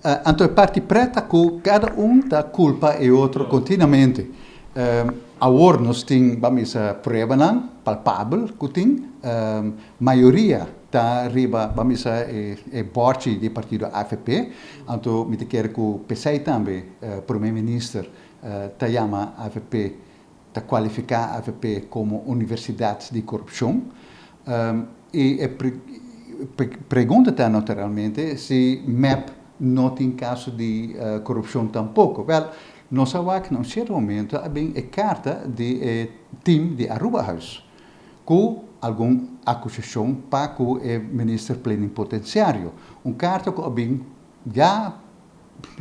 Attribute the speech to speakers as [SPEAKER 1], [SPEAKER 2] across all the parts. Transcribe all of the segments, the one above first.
[SPEAKER 1] Anto e parti pret ta ku kada un ta kulpa e otro kontinuamente. Awor nos tin, ban bisa, pruebanan palpabel ku tin. Mayoria ta riba, ban bisa, e bòrchi di partido avp. Anto mi ta kere ku p'esei tambe Prome Minister ta yama avp, ta kualifiká avp komo universidat di korupshon. I e pregunta ta naturalmente si mep no tin kaso di korupshon tampoko. Wèl, nos a wak na un sierto momento a bin e karta di e team di Arubahuis ku algun akusashon pa ku e minister plenipotensiario. Un karta ku a bin ya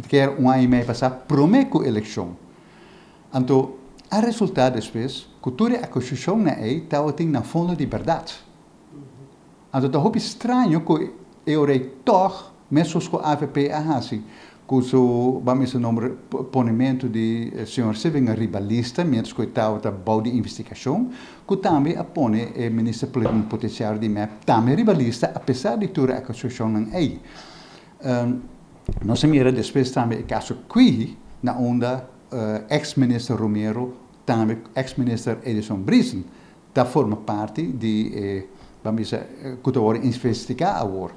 [SPEAKER 1] kier un aña i mei pasá promé ku elekshon. Anto a resultá despues ku tur e akusashonnan ei tabatin nan fondo di bèrdat. Anto ta hopi straño ku e ora ei tòg, meskos ku avp a hasi ku su, ban bisa nomber, ponementu di señor Sevinger riba lista miéntras ku e tabata bou di investigashon, ku tambe a pone e minister plenipotensiario di mep tambe riba lista apesar di tur e akusashonnan ei. Nos a mira despues tambe e kaso Kwihi na unda ex minister Romero tambe ex minister Edison Briesen ta forma parti di e ban bisa ku ta wòrdu investigá awor.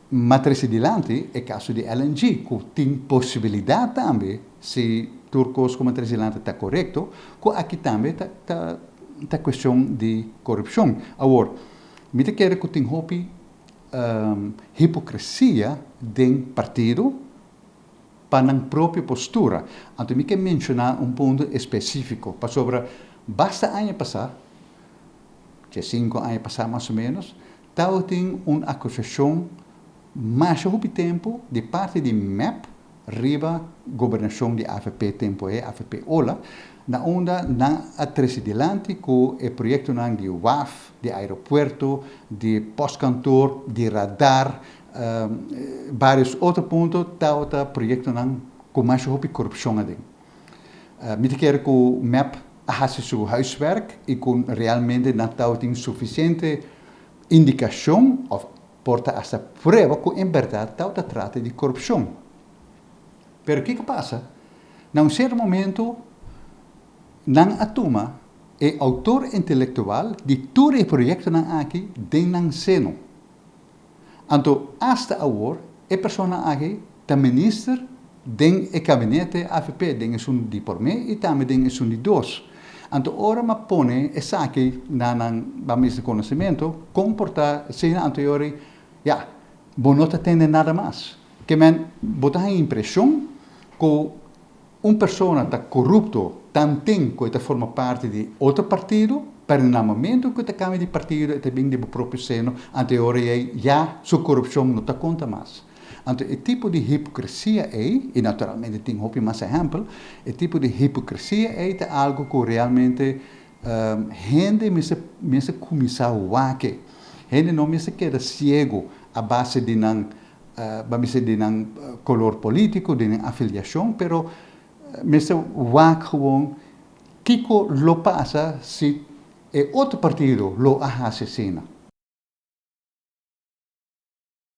[SPEAKER 1] Ma trese dilanti e kaso di LNG ku tin posibilidat tambe si tur kos ku a trese dilanti ta korekto ku aki tambe ta ta ta kuestion di korupshon. Awor mi ta kere ku tin hopi hipokresia den partido pa nan propio postura. Anto mi ke menshoná un punto espesífiko, pasobra basta aña pasá, diesinku aña pasá mas o ménos, tabatin un akusashon masha hopi tempu di parti di mep riba gobernashon di avp tempu ei, avp ola, na unda nan a trese dilanti ku e proyektonan di waf, di aeropuerto, di postkantoor, di radar, Varios otro punto tabata proyectonan cu masha hopi corupcion aden. Mi ta kere cu mep a haci su huiswerk y cu realmente nan tabatin suficiente indicacion of por ta hasta prueba cu en berdad tabata trata di corupcion. Pero kico pasa? Na un cierto momento nan a tuma e autor intelectual di tur e proyectonan aki den nan seno. Anto asta awor e persona aki ta minister den e kabinete avp, den esun di promé i tambe den esun di dos. Anto ora m'a pone esaki na nan ban bisa konosementu, kon por ta asina anto e ora ei, ya, bo no ta tende nada mas. Ke men bo ta haña impreshon ku Un persona ta korupto tanten ku e ta forma parti di otro partido, pero na momento ku e ta kambia di partido e ta bin di bo propio seno, anto e ora ei ya su korupshon no ta konta mas. Anto e tipo di hipokresia ei, i naturalmente tin hopi mas ehèmpel, e tipo di hipokresia ei ta algu ku realmente hende mester mester kuminsá wak. Hende no mester keda siegu a base di nan Ban bisa di nan color politico, di nan afiliacion, pero mester wak gewoon kico lo pasa si e otro partido lo a haci asina.